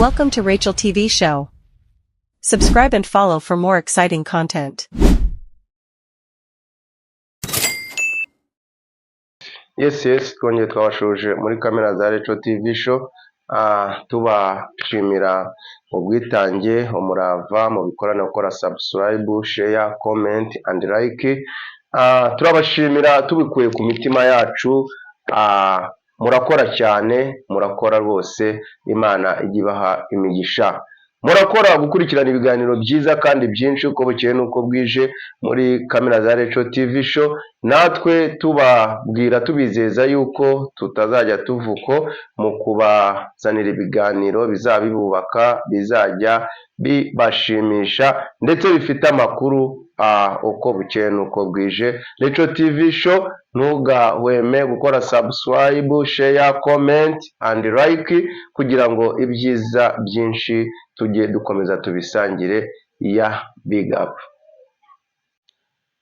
Welcome to Rachel TV Show. Subscribe and follow for more exciting content. Yes, twongeye twabashuje muri kamera za Rachel TV Show, tubashimira ubwitange, umurava mu bikorana gukora subscribe, share, comment and like. Turabashimira tubikuye ku mitima yacu, murakora cyane, murakora rwose, Imana ijye ibaha imigisha. Murakora gukurikirana ibiganiro byiza kandi byinshi uko bukeye n'uko bwije muri kamera za Rachel TV Show, natwe tubabwira tubizeza yuko tutazajya tuvuko mu kubazanira ibiganiro bizaba bibubaka, bizajya bibashimisha ndetse bifite amakuru uko bukeye n'uko bwije. Rachel TV Show, ntugahweme gukora subscribe, share, comment and like kugira ngo ibyiza byinshi tujye dukomeza tubisangire. Ya big up.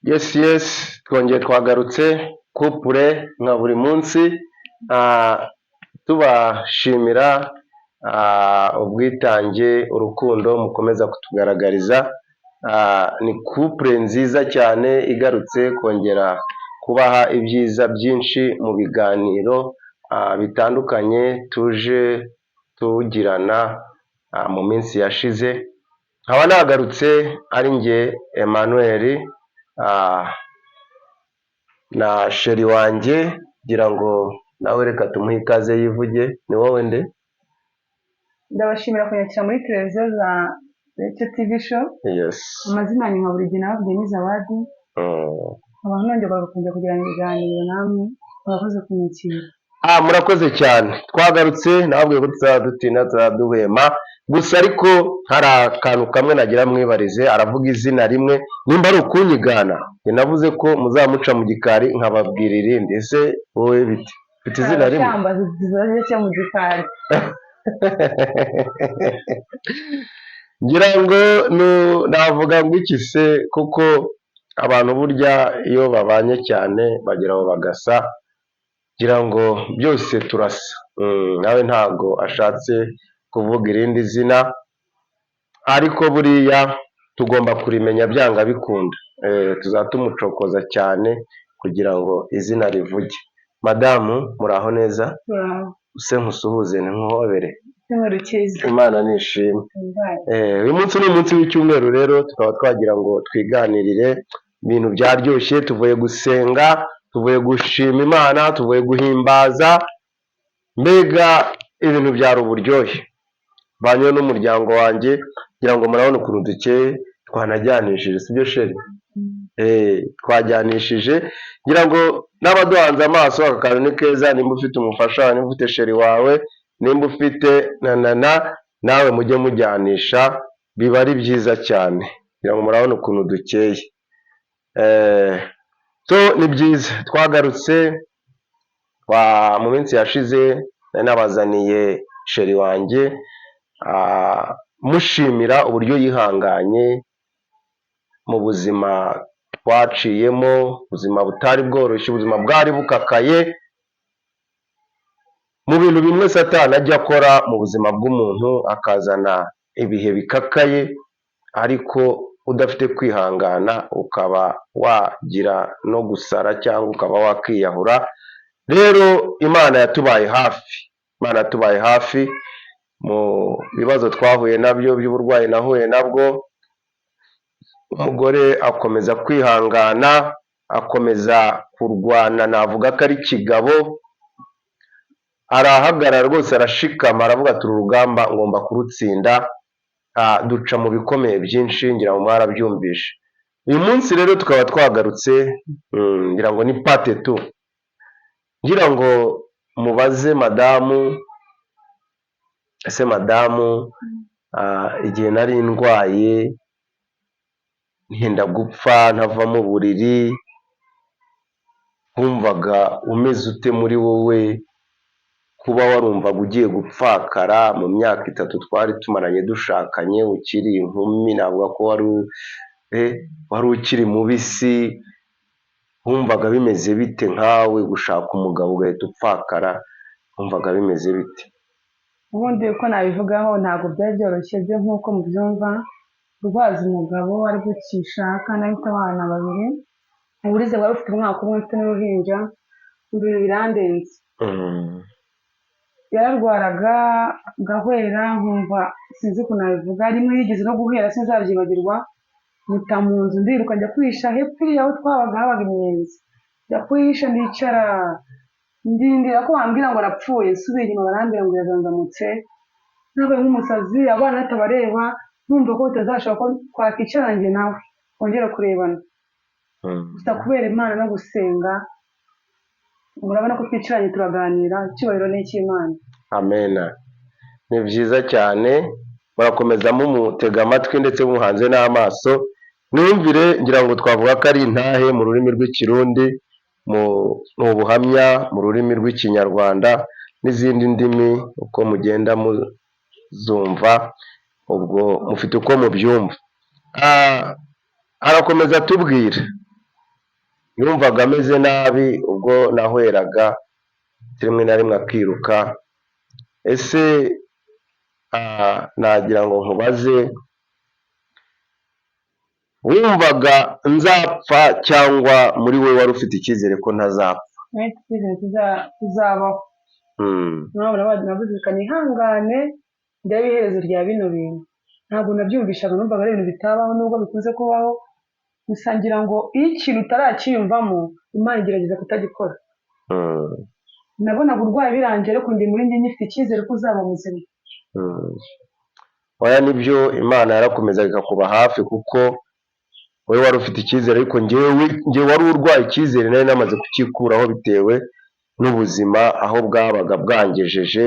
Yes, twongeye twagarutse couple nka buri munsi, tubashimira ubwitange, urukundo mukomeza kutugaragariza. Ni couple nziza cyane igarutse kongera kubaha ibyiza byinshi mu biganiro bitandukanye tuje tugirana mu minsi yashize. Nkaba nagarutse ari njye Emmanuel na chérie wanjye, ngira ngo nawe reka tumuhe ikaze yivuge. Ni wowe nde? Ndabashimira kunyakira muri televiziyo za Rachel TV Show. Amazina yanjye nka buri gihe nababwiye ni Zawadi. Nkaba nongera gukomeza kugirana ibiganiro namwe. Murakoze kunyakira. Murakoze cyane, twagarutse, nababwiye ko tuzaba dutinda, tuzaba duhema gusa, ariko hari akantu kamwe nagira mwibarize. Aravuga izina rimwe, nimba ari ukunyigana. Njye navuze ko muzamuca mu gikari nkababwira irindi. Ese wowe bite, ufite izina rimwe? Arashyambaza ikibazo cyo mu gikari. Ngira ngo navuga ngo iki se, kuko abantu burya iyo babanye cyane bagera aho bagasa, ngira ngo byose turasa. Nawe ntago ashatse kuvuga irindi zina, ariko buriya tugomba kurimenya byanga bikunda. Tuzaba tumucokoza cyane kugira ngo izina rivuge. Madamu, muraho neza? Turaho. Use nkusuhuze, nkuhobere. Icyumweru cyiza. Imana nishimwe. Uyu munsi ni umunsi w'icyumweru rero, tukaba twagira ngo twiganirire. Ibintu byaryoshye, tuvuye gusenga, tuvuye gushima Imana, tuvuye guhimbaza, mbega ibintu byari uburyohe. Banywe n'umuryango wanjye, ngira ngo murabona ukuntu dukeye, twanajyanishije, sibyo chérie? Twajyanishije, ngira ngo n'abaduhanze amaso, aka kantu ni keza. Nimba ufite umufasha wawe, nimba ufite chérie wawe, nimba ufite na na na nawe, mujye mujyanisha, biba ari byiza cyane. Ngira ngo murabona ukuntu dukeye. So ni byiza, twagarutse. Mu minsi yashize nari nabazaniye chérie wanjye, mushimira uburyo yihanganye mu buzima twaciyemo, ubuzima butari bworoshye, ubuzima bwari bukakaye. Mu bintu bimwe Satani ajya akora mu buzima bw'umuntu, akazana ibihe bikakaye, ariko udafite kwihangana ukaba wagira no gusara cyangwa ukaba wakiyahura. Rero Imana yatubaye hafi, Imana yatubaye hafi mu bibazo twahuye nabyo by'uburwayi nahuye nabwo. Umugore akomeza kwihangana, akomeza kurwana, navuga ko ari kigabo, arahagarara rwose, arashikama, aravuga ati: "Uru rugamba ngomba kurutsinda." Duca mu bikomeye byinshi, ngira ngo mwarabyumvishe. Uyu munsi rero tukaba twagarutse, ngira ngo ni part two, ngira ngo mubaze madamu: ese madamu, igihe nari ndwaye ntenda gupfa, ntava mu buriri, wumvaga umeze ute muri wowe, kuba warumvaga ugiye gupfakara mu myaka 3 twari tumaranye dushakanye, ukiri inkumi, navuga ko wari ukiri mubisi, wumvaga bimeze bite nkawe gushaka umugabo ugahita upfakara, wumvaga bimeze bite? Ubundi uko nabivugaho ntabwo byari byoroshye byo nk'uko mubyumva, kurwaza umugabo aribwo ukishaka, nari mfite abana babiri, uburiza bwari bufite umwaka umwe, mfite n'uruhinja, ibintu birandenze. Yararwaraga ngahwera nkumva sinzi ukuntu nabivuga, rimwe yigeze no guhera sinzabyibagirwa, muta mu nzu ndiruka njya kwihisha hepfo iriya aho twabaga habaga imiyenzi, njya kuyihisha ndicara ndindira ko bambwira ngo arapfuye, nsubiye inyuma barambwira ngo yazanzamutse, nabaye nk'umusazi, abana batabareba, numva ko bitazashoboka ko twakwicarana njye nawe twongera kurebana. Gusa kubera Imana no gusenga, murabona ko twicaranye turaganira, icyubahiro ni icy'Imana. Amena. Ni byiza cyane, murakomeza mumutega amatwi ndetse muhanze n'amaso, mwumvire, ngira ngo twavuga ko ari intahe mu rurimi rw'Ikirundi, ni ubuhamya mu rurimi rw'Ikinyarwanda n'izindi ndimi uko mugenda muzumva, ubwo mufite uko mubyumva. Arakomeza atubwira, yumvaga ameze nabi ubwo nahweraga, rimwe na rimwe akiruka. Ese nagira ngo nkubaze, wumvaga nzapfa cyangwa muri wowe wari ufite icyizere ko ntazapfa? Nari mfite icyizere tuzabaho. Navuze reka nihangane ndebe iherezo rya bino bintu. Ntabwo nabyumvishaga, numvaga ari ibintu bitabaho nubwo bikunze kubaho, gusa ngira ngo iyo ikintu utaracyiyumvamo, Imana igerageza kutagikora. Nabonaga urwaye birangiye, ariko ndi muri njye ngifite icyizere ko uzaba muzima. Oya, nibyo, Imana yarakomezaga ikakuba hafi kuko wowe wari ufite icyizere, ariko njyewe wari urwaye icyizere nari namaze kukikuraho bitewe n'ubuzima aho bwabaga bwangejeje.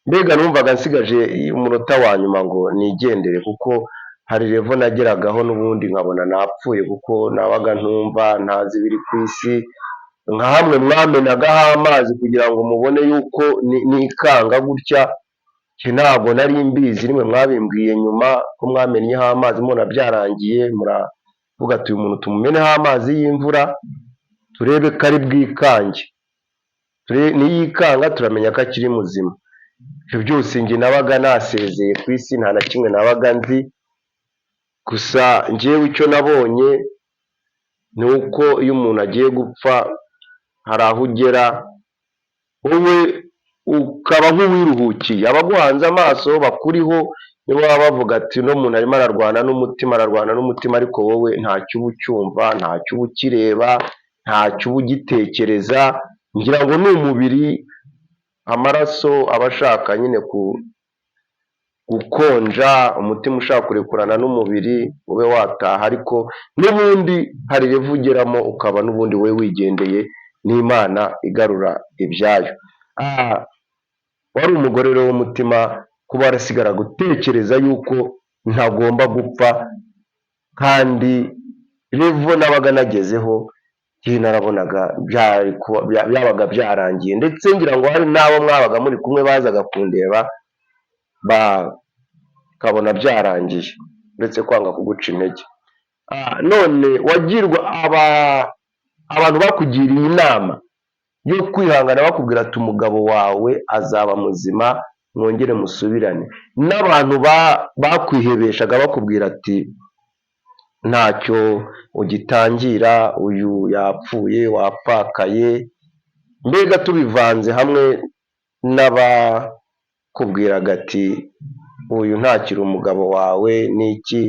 Mbega numvaga nsigaje umunota wa nyuma ngo nigendere, kuko hari level nageragaho n'ubundi nkabona napfuye, kuko nabaga ntumva, ntazi ibiri ku isi, nka hamwe mwamenagaho amazi kugira ngo mubone yuko nikanga gutya. Njye ntabwo nari mbizi, nimwe mwabimbwiye nyuma ko mwamennyeho amazi mubona byarangiye, muravuga ati uyu muntu tumumeneho amazi y'imvura turebe ko ari bwikange, niyikanga turamenya ko akiri muzima. Ibyo byose njye nabaga nasezeye ku isi, nta na kimwe nabaga nzi. Gusa njyewe icyo nabonye ni uko iyo umuntu agiye gupfa hari aho ugera wowe ukaba nk'uwiruhukiye, abaguhanze amaso bakuriho nibo baba bavuga ati uno muntu arimo ararwana n'umutima, ararwana n'umutima, ariko wowe ntacyo uba ucyumva, ntacyo uba ukireba, ntacyo uba ugitekereza. Ngira ngo ni umubiri, amaraso aba ashaka nyine gukonja, umutima ushaka kurekurana n'umubiri ube wataha, ariko n'ubundi hari level ugeramo ukaba n'ubundi wowe wigendeye, n'Imana igarura ibyayo. Wari umugore rero w'umutima, kuba warasigara gutekereza yuko ntagomba gupfa, kandi level nabaga nagezeho njyewe narabonaga byabaga byarangiye, ndetse ngira ngo hari n'abo mwabaga muri kumwe bazaga kundeba bakabona byarangiye, uretse kwanga kuguca intege. None wagirwa abantu bakugiriye inama yo kwihangana, bakubwira ati umugabo wawe azaba muzima mwongere musubirane, n'abantu bakwihebeshaga bakubwira ati ntacyo ugitangira, uyu yapfuye, wapfakaye, mbega tubivanze hamwe n'abakubwiraga ati uyu ntakiri umugabo wawe n'iki,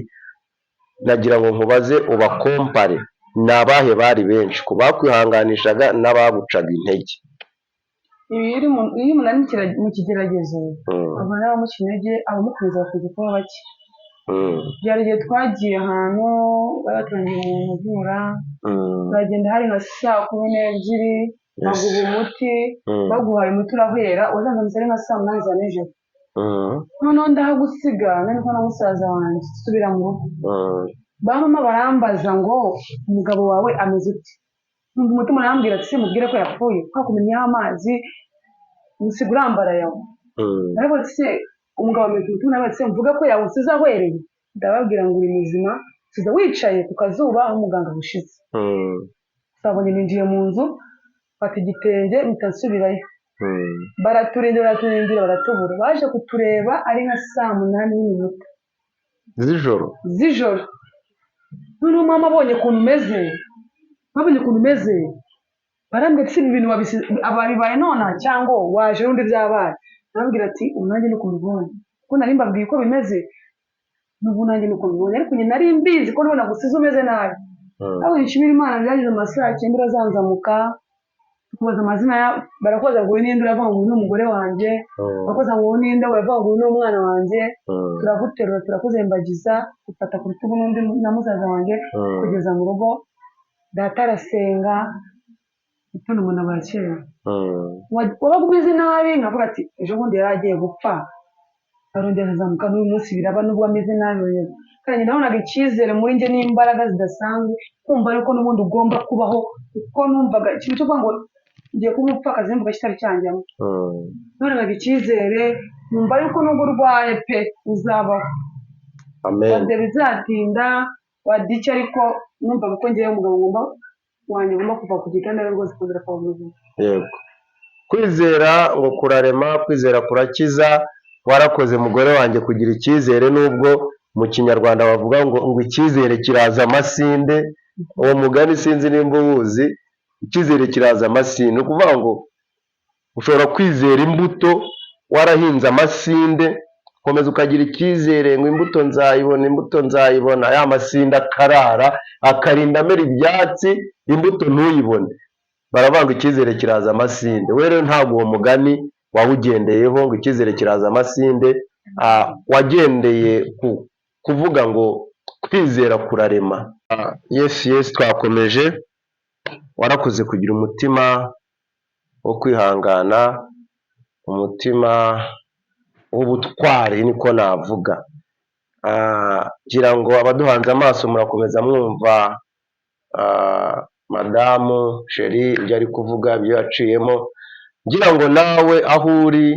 nagira ngo nkubaze ubakompare, ni abahe bari benshi ku bakwihanganishaga n'abagucaga intege? Iyo umuntu ari mu kigeragezo, abona n'abamuca intege, abamukomeza bakunze kuba bake. Byari igihe twagiye ahantu bari batangiye umuntu uvura, turagenda hari nka 12:00, baguha umuti, baguhaye umuti urahwera, wazanzamutse ari nka saa 8 za nijoro. Noneho ndahagusiga, nari kumwe na musaza wanjye, nsubira mu rugo. Ba mama barambaza ngo umugabo wawe ameze ute? Numva umutima urambwira ati mubwire ko yapfuye, kwa kumenyaho amazi, musiga urambaraye aho. Ariko se umugabo ameze, umutima urambwira ati mvuge ko yawusize ahwereye? Ndababwira ngo uri muzima, usize wicaye ku kazuba aho umuganga agushize. Sabonye ninjiye mu nzu, mfata igitenge mpita nsubirayo. Baraturindira, baraturindira, baratubura. Baje kutureba ari nka saa 8 n'iminota z'ijoro. Z'ijoro. Noneho mama abonye ukuntu umeze, babonye ukuntu umeze, barambwira ati: "Si ibi bintu bibaye nonaha cyangwa waje n'undi byabaye?" Arambwira ati: "Ubu nanjye niko mbibonye, kuko nari mbabwiye uko bimeze, n'ubu nanjye niko mbibonye, ariko njye nari mbizi ko nubona gusize umeze nabi." Ariko nshimira Imana, byageze mu ma saa 9 urazanzamuka, tukubaza amazina ya, barakubaza ngo uyu ninde, uravuga ngo uyu ni umugore wanjye. Barakubaza ngo uyu ninde, uravuga ngo uyu ni umwana wanjye. Turaguterura, turakuzembagiza, dufata ku rutugu n'undi na musaza wanjye kugeza mu rugo. Data arasenga, gitondo umuntu barakera. Wabaga umeze nabi, nkavuga ati: "Ejo bundi yari agiye gupfa, arongera azamuka, n'uyu munsi biraba nubwo ameze nabi." Kandi nabonaga icyizere muri njye n'imbaraga zidasanzwe, kumva yuko n'ubundi ugomba kubaho, kuko numvaga ikintu cyo kuvuga ngo ngiye kuba umupfakazi numvaga kitari cyanjyamo. Nabonaga icyizere, numva yuko nubwo urwaye pe uzabaho. Amen. Wade bizatinda wada icyo, ariko numvaga ko ngewe umugabo ngomba wanjye ngomba kuva ku gitanda rwose kongera akaba muzima. Yego, kwizera ngo kurarema, kwizera kurakiza. Warakoze, mugore wanjye, kugira icyizere, nubwo mu Kinyarwanda bavuga ngo icyizere kiraza amasinde. Uwo mugani sinzi nimba uwuzi. Icyizere kiraza amasinde, ni ukuvuga ngo ushobora kwizera imbuto warahinze amasinde, ukomeza ukagira icyizere ngo imbuto nzayibona, imbuto nzayibona, ya masinde akarara, akarinda amera ibyatsi, imbuto ntuyibone. Baravuga ngo icyizere kiraza amasinde. We rero ntabwo uwo mugani wawugendeyeho ngo icyizere kiraza amasinde, wagendeye ku kuvuga ngo kwizera kurarema. Yes, twakomeje. Warakoze kugira umutima wo kwihangana, umutima w'ubutwari niko navuga. Ngira ngo abaduhanze amaso murakomeza mwumva madamu chérie ibyo ari kuvuga, ibyo yaciyemo. Ngira ngo nawe aho uri,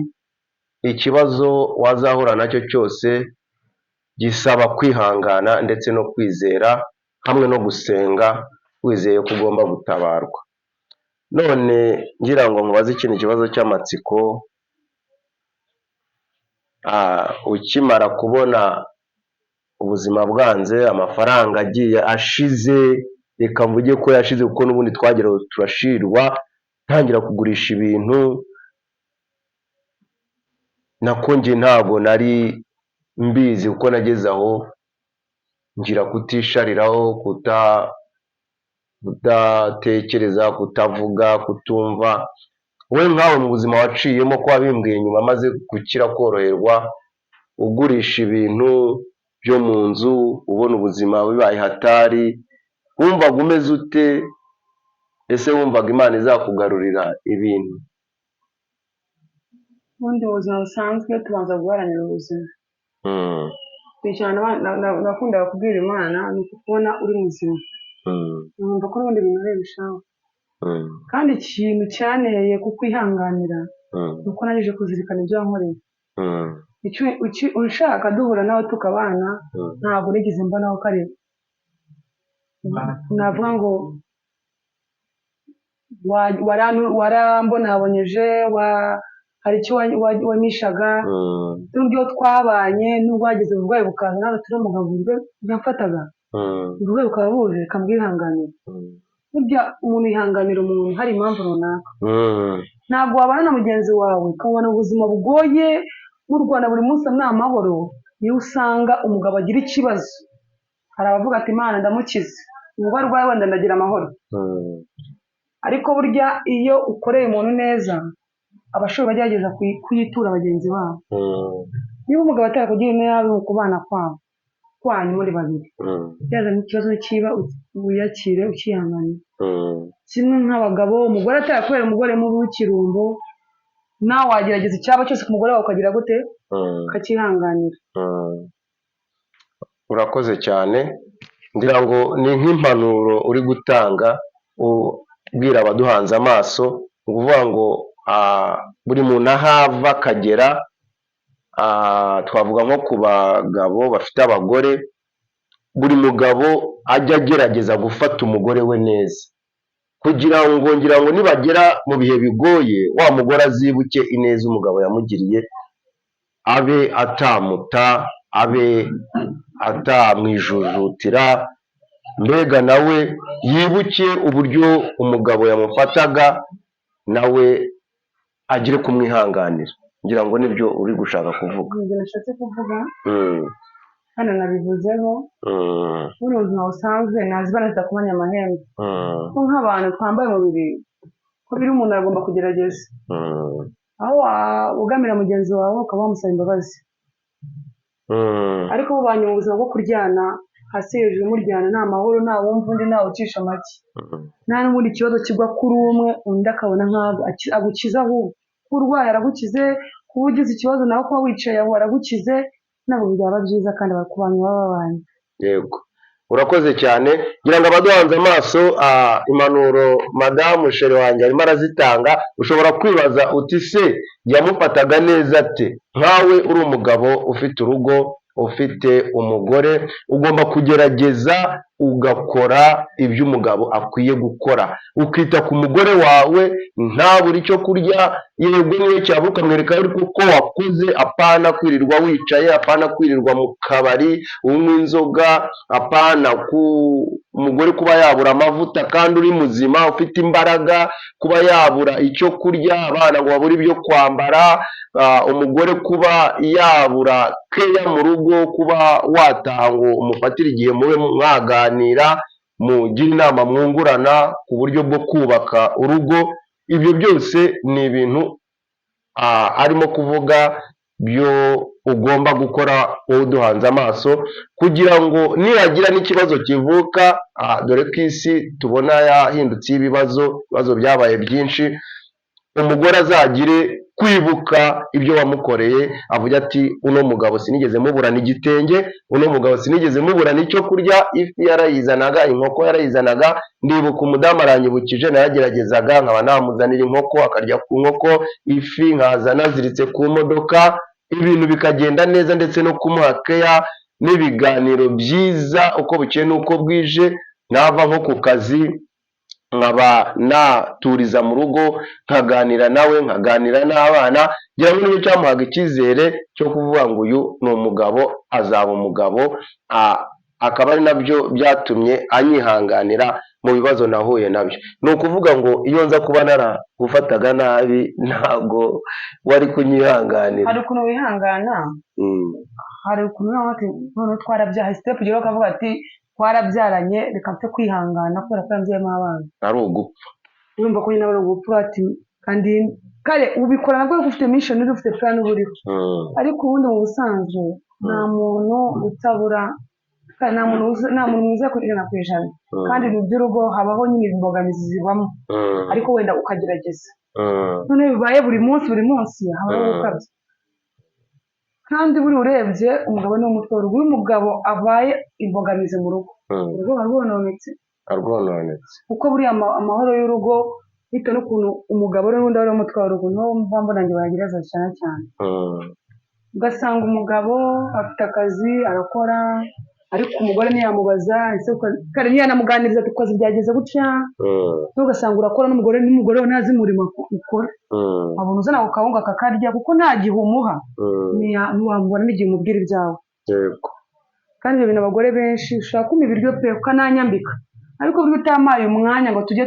ikibazo wazahura nacyo cyose gisaba kwihangana ndetse no kwizera hamwe no gusenga, wizeye ko ugomba gutabarwa. None ngira ngo nkubaze ikindi kibazo cy'amatsiko: ukimara kubona ubuzima bwanze, amafaranga agiye ashize, reka mvuge ko yashize kuko n'ubundi twageraho turashirwa, ntangira kugurisha ibintu, nako njye ntabwo nari mbizi, kuko nageze aho ngira kutishariraho, kudatekereza, kutavuga, kutumva. Wowe nkawe mu buzima waciyemo, ko wabimbwiye nyuma maze gukira, koroherwa, ugurisha ibintu byo mu nzu, ubona ubuzima bibaye hatari, wumvaga umeze ute? Ese wumvaga Imana izakugarurira ibintu? Ubundi mu buzima busanzwe tubanza guharanira ubuzima. Ikintu nakundaga kubwira Imana ni ukubona uri muzima, numva ko n'ubundi ibintu ari ibishaho. Kandi ikintu cyanteye kukwihanganira ni uko naje kuzirikana ibyo wankoreye. Icyo unshaka duhura nawe tukabana, ntabwo nigeze mbonaho ko ari navuga ngo warambonabonyeje, hari icyo wampishaga. N'uburyo twabanye, n'ubwo wagize uburwayi bukaza, nawe turi umugabo, uburyo yamfataga, uburwayi bukaba buje kambwihanganira. Burya umuntu yihanganira umuntu hari impamvu runaka. Ntabwo wabana na mugenzi wawe ukabona ubuzima bugoye, murwana buri munsi, ni amahoro. Niyo usanga umugabo agira ikibazo, hari abavuga ati: "Imana ndamukize, ubwo arwaye wenda ndagira amahoro." Ariko burya iyo ukoreye umuntu neza, aba ashobora agerageza kuyitura bagenzi babo. Niba umugabo atarakugira nabi mu kubana kwabo kwanyu muri babiri, byazanye ikibazo kiba, wiyakire, ukihanganira. Kimwe nk'abagabo, umugore atarakubera umugore mubi w'ikirumbo, nawe wagerageza icyaba cyose ku mugore wawe ukagira gute? Ukacyihanganira. Urakoze cyane. Ngira ngo ni nk'impanuro uri gutanga ubwira abaduhanze amaso, ni ukuvuga ngo buri muntu aho ava akagera, twavuga nko ku bagabo bafite abagore, buri mugabo ajya agerageza gufata umugore we neza. Kugira ngo, ngira ngo nibagera mu bihe bigoye, wa mugore azibuke ineza umugabo yamugiriye, abe atamuta, abe atamwijujutira, mbega nawe yibuke uburyo umugabo yamufataga, nawe agire kumwihanganira. Ngira ngo nibyo uri gushaka kuvuga. Ibyo nashatse kuvuga hano nabivuzeho. Buno buzima busanzwe ntazibana zidakomanya amahembe, kuko nk'abantu twambaye umubiri ko biri, umuntu agomba kugerageza aho wugamira mugenzi wawe ukaba wamusaba imbabazi. Ariko mubanye mu buzima bwo kuryana hasi hejuru, muryana nta mahoro, nta wumva undi, ntawe ucisha make, nta n'ubundi kibazo kigwa kuri umwe, undi akabona nk'aho agukiza, ahubwo kuba urwaye aragukize, kuba ugize ikibazo nawe kuba wicaye aho aragukize, ntabwo byaba byiza kandi ku bantu baba babanye. Yego, urakoze cyane. Ngira ngo abaduhanze amaso, impanuro madamu chérie wanjye arimo arazitanga. Ushobora kwibaza uti: "Se yamufataga neza ate?" Nkawe uri umugabo ufite urugo, ufite umugore, ugomba kugerageza ugakora ibyo umugabo akwiye gukora, ukita ku mugore wawe, ntabure icyo kurya. Yego, niyo cyaba ukamwereka ariko ko wakuze, apana kwirirwa wicaye, apana kwirirwa mu kabari unywa inzoga, apana ku umugore kuba yabura amavuta kandi uri muzima ufite imbaraga, kuba yabura icyo kurya, abana ngo babure ibyo kwambara, umugore kuba yabura keya mu rugo, kuba wataha ngo umufatire igihe mube mwaganira, mugire inama mwungurana ku buryo bwo kubaka urugo. Ibyo byose ni ibintu arimo kuvuga byo ugomba gukora wowe uduhanze amaso, kugira ngo nihagira n'ikibazo kivuka, dore ko isi tubona yahindutse ibibazo, ibibazo byabaye byinshi, umugore azagire kwibuka ibyo wamukoreye, avuge ati: "Uno mugabo sinigeze muburana igitenge, uno mugabo sinigeze muburana icyo kurya, ifi yarayizanaga, inkoko yarayizanaga. Ndibuka umudamu aranyibukije, nayageragezaga nkaba namuzanira inkoko akarya ku nkoko, ifi nkaza naziritse ku modoka, ibintu bikagenda neza, ndetse no kumuha keya n'ibiganiro byiza uko bukeye n'uko bwije, nava nko ku kazi nkaba naturiza mu rugo, nkaganira nawe, nkaganira n'abana." Ngira ngo nicyo cyamuhaga icyizere cyo kuvuga ngo uyu ni umugabo, azaba umugabo, akaba ari nabyo byatumye anyihanganira mu bibazo nahuye nabyo. Ni ukuvuga ngo iyo nza kuba naragufataga nabi, ntabwo wari kunyihanganira. Hari ukuntu wihangana, hari ukuntu noneho ati noneho twarabyaye, step ugeraho ukavuga ati twarabyaranye, reka mfe kwihangana kubera ko yambyayemo abana. Ari ugupfa. Urumva ko nyine ari ugupfa, ati kandi kare ubikora nabwo ufite mission, uri ufite plan uba uriho. Ariko ubundi mu busanzwe nta muntu utabura kandi nta muntu mwiza ku 100%. Kandi mu by'urugo habaho nyine imbogamizi zibamo, ariko wenda ukagerageza. Noneho bibaye buri munsi buri munsi, habaho gukabya. Kandi buriya urebye umugabo ni umutwe w'urugo. Iyo umugabo abaye imbogamizi mu rugo, urugo ruba rwononetse. Arwononetse. Kuko buriya amahoro y'urugo, bitewe n'ukuntu umugabo n'ubundi ari umutwe w'urugo, niwo mva mbona njye bagerageza cyane cyane. Ugasanga umugabo afite akazi arakora, ariko umugore ntiyamubaza ese kare, ntiyanamuganiriza ati ku kazi byageze gutya. Ugasanga urakora n'umugore we ntazi umurimo ukora. Abona uzana ako kawunga akakarya kuko nta gihe umuha. Ntiwamubona n'igihe umubwira ibyawe. Kandi ibyo bintu abagore benshi, ushobora kumpa ibiryo pe, ukananyambika, ariko burya utampaye umwanya ngo tujye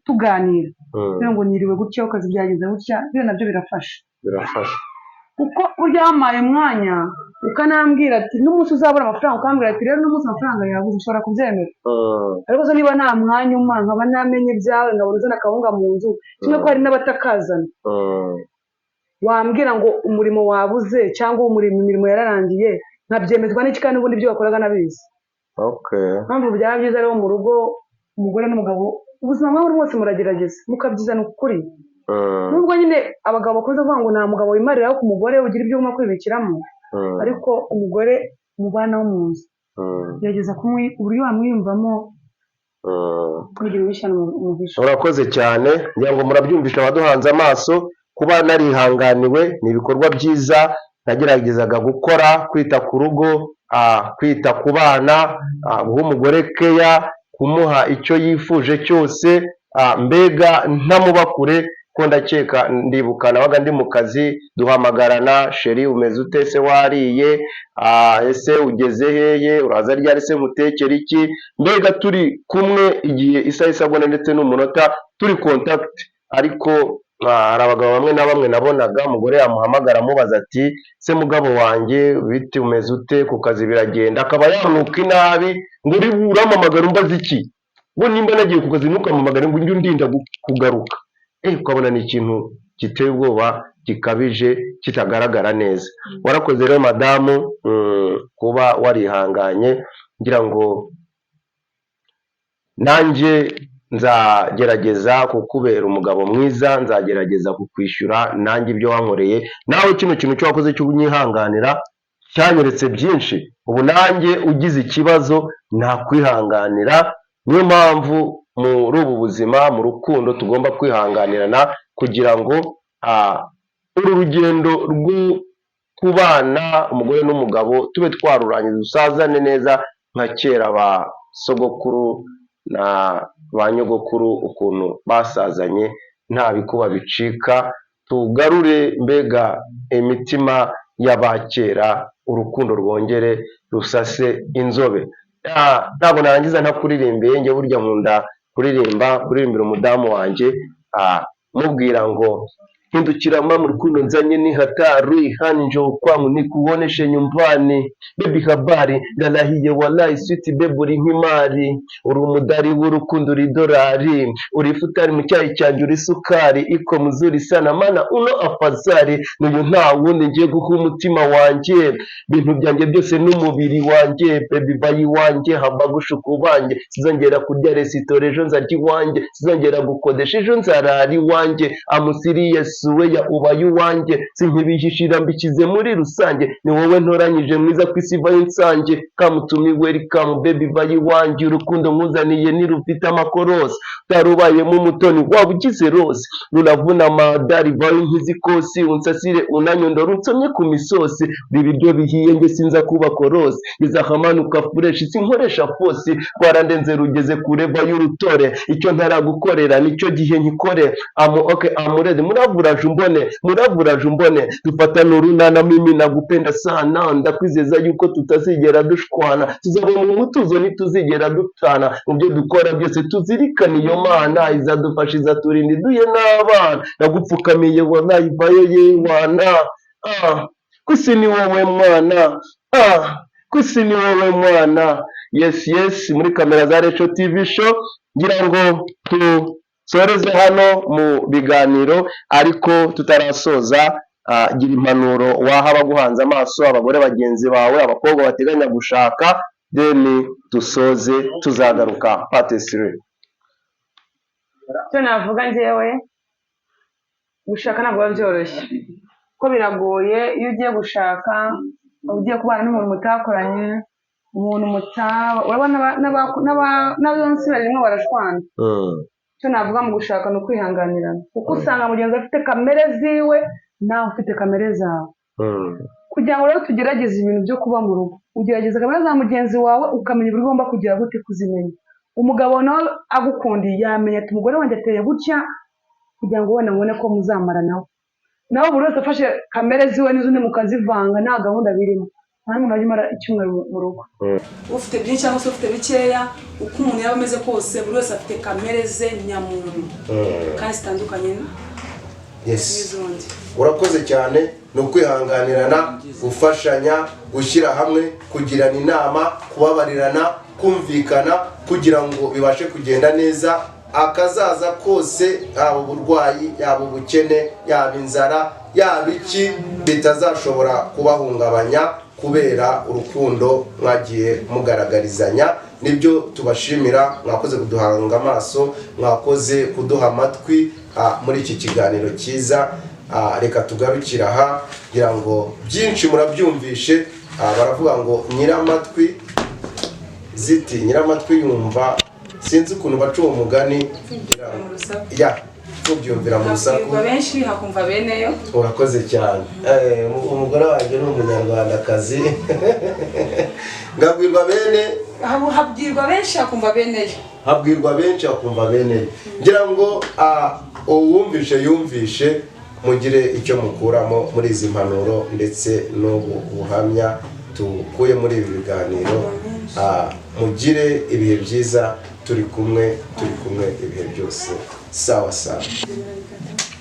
tuganira, kugira ngo niriwe gutya, akazi byagenze gutya, biriya nabyo birafasha. Birafasha. Kuko burya wampaye umwanya ukanambwira ati n'umunsi uzabura amafaranga, ukambwira ati rero n'umunsi amafaranga yabuze, ushobora kubyemera. Ariko se niba nta mwanya umpa, nkaba namenye ibyawe, nkabona uzana akawunga mu nzu, kimwe ko hari n'abatakazana, wambwira ngo umurimo wabuze cyangwa umurimo imirimo yararangiye, nkabyemezwa n'iki kandi n'ubundi ibyo wakoraga nabizi? Impamvu byaba byiza rero mu rugo, umugore n'umugabo, ubuzima bwa buri wese muragerageza mukabyizana ukuri. Nubwo nyine abagabo bakunze kuvuga ngo nta mugabo wimariraho ku mugore ugira ibyo ugomba kwibikiramo, ariko umugore mubana wo mu nzu, gerageza uburyo wamwiyumvamo, kugira ubishyira umuhisha. Urakoze cyane. Ngira ngo murabyumvisha abaduhanze amaso, kuba narihanganiwe ni ibikorwa byiza nageragezaga gukora, kwita ku rugo, kwita ku bana, guha umugore keya, kumuha icyo yifuje cyose. Mbega ntamuba kure, ko ndakeka ndibuka nabaga ndi mu kazi, duhamagarana: "Chéri, umeze ute se? Wariye? Ese ugeze heye? Uraza ryari se? Mutekere iki?" Mbega turi kumwe igihe, isaha, isabune ndetse n'umunota, turi contact. Ariko hari abagabo bamwe na bamwe nabonaga umugore yamuhamagara amubaza ati: "Se mugabo wanjye, bite? Umeze ute ku kazi? Biragenda?" Akaba yanuka inabi ngo: "Uri urampamagara umbaza iki? Ngo nimba nagiye ku kazi ntukampamagare, ngo ujye undinda kugaruka." Ukabona ni ikintu giteye ubwoba, gikabije, kitagaragara neza. Warakoze rero madamu, kuba warihanganye. Ngira ngo nanjye nzagerageza kukubera umugabo mwiza, nzagerageza kukwishyura nanjye ibyo wankoreye. Nawe kino kintu cyo wakoze cyo kunyihanganira cyanyeretse byinshi. Ubu nanjye ugize ikibazo nakwihanganira. Niyo mpamvu muri ubu buzima, mu rukundo, tugomba kwihanganirana kugira ngo uru rugendo rwo kubana umugore n'umugabo tube twarurangiza, dusazane neza nka kera ba sogokuru na ba nyogokuru ukuntu basazanye nta bikuba bicika. Tugarure mbega imitima y'abakera, urukundo rwongere rusase inzobe. Ntabwo narangiza ntakuririmbiye. Njye burya nkunda kuririmba, kuririmbira umudamu wanjye, mubwira ngo: "Hindukira mama, urukundo nzanye ni hatari, hani njoo kwangu nikuoneshe nyumbani, baby habari, ndarahiye wallahi, sweet baby, uri nk'imari, uri umudari w'urukundo, uri dolari, uri ifutari mu cyayi cyanjye, uri isukari iko mzuri sana, mana uno afazari, n'uyu nta wundi ngiye guha umutima wanjye, bintu byanjye byose n'umubiri wanjye, baby bayi wanjye, haba gushuka ubanjye, sinzongera kurya resitora, ejo nzarya iwanjye, sinzongera gukodesha, ejo nzarara iwanjye, amusiriye suweya ubaye uwanjye, sinkibihishira mbishyize muri rusange, ni wowe ntoranyije mwiza ku isi, vayo nsange, kamutumi welcome baby, bayi wanjye, urukundo nkuzaniye ntirufite amakorosi, utarubayemo umutoni waba ugize rose, ruravuna amadari, vayo nkizi kosi, unsasire unanyondora unsomye ku misosi, uri ibiryo bihiye, nge sinza kuba korosi, ngeze ahamanuka fresh, sinkoresha force, rwarandenze rugeze kure, vayo urutore, icyo ntaragukorera nicyo gihe nkikore, amu okay amurede, muravuraje umbone, muravuraje umbone, dufatane urunana, mimi nagupenda sana, ndakwizeza yuko tutazigera dushwana, tuzaba mu mutuzo, ntituzigera dutana, mu byo dukora byose tuzirikane iyo Mana izadufasha, izaturinda, iduhe n'abana, ndagupfukamiye wallahi, vayo yewana, kwisi ni wowe mwana, kwisi ni wowe mwana." Yes, muri kamera za Reco TV Show, ngira ngo dusoreze hano mu biganiro. Ariko tutarasoza, gira impanuro waha abaguhanze amaso, abagore bagenzi bawe, abakobwa bateganya gushaka, then dusoze, tuzagaruka part 3. Icyo navuga njyewe, gushaka ntabwo biba byoroshye, kuko biragoye. Iyo ugiye gushaka uba ugiye kubana n'umuntu mutakoranye, umuntu mutaba, urabona n'abonsina rimwe barashwana. Icyo navuga mu gushaka ni ukwihanganirana, kuko usanga mugenzi afite kamere ziwe, nawe ufite kamere zawe. Kugira ngo rero tugerageze ibintu byo kuba mu rugo, ugerageza kamere za mugenzi wawe, ukamenya uburyo ugomba kugira gute kuzimenya. Umugabo nawe agukundiye yamenya ati: "Umugore wanjye ateye gutya," kugira ngo wenda mubone ko muzamara nawe. Nawe buri wese afashe kamere ziwe n'iz'undi mukazivanga, nta gahunda birimo, nta n'umuntu wajya umara icyumweru mu rugo. Ufite byinshi cyangwa se ufite bikeya, uko umuntu yaba ameze kose, buri wese afite kamere ze nyamuntu kandi zitandukanye n'iz'undi. Urakoze cyane. Ni ukwihanganirana, gufashanya, gushyira hamwe, kugirana inama, kubabarirana, kumvikana, kugira ngo bibashe kugenda neza akazaza kose, yaba uburwayi, yaba ubukene, yaba inzara, yaba iki, bitazashobora kubahungabanya kubera urukundo mwagiye mugaragarizanya. Nibyo tubashimira. Mwakoze kuduhanga amaso, mwakoze kuduha amatwi muri iki kiganiro cyiza. Reka tugarukire aha, kugira ngo byinshi murabyumvishe. Baravuga ngo nyiramatwi ziti nyiramatwi yumva, sinzi ukuntu baca uwo mugani. Mu rusaku. Ya, tubyumvira mu rusaku. Habwirwa benshi hakumva beneyo. Urakoze cyane. Umugore wanjye ni umunyarwandakazi. Ngabwirwa bene Habwirwa benshi, hakumva beneyo. Habwirwa benshi, hakumva bene. Ngira ngo uwumvishe yumvishe, mugire icyo mukuramo muri izi mpanuro ndetse n'ubu buhamya tukuye muri ibi biganiro. Mugire ibihe byiza, turi kumwe, turi kumwe ibihe byose. Sawa sawa. Bikata.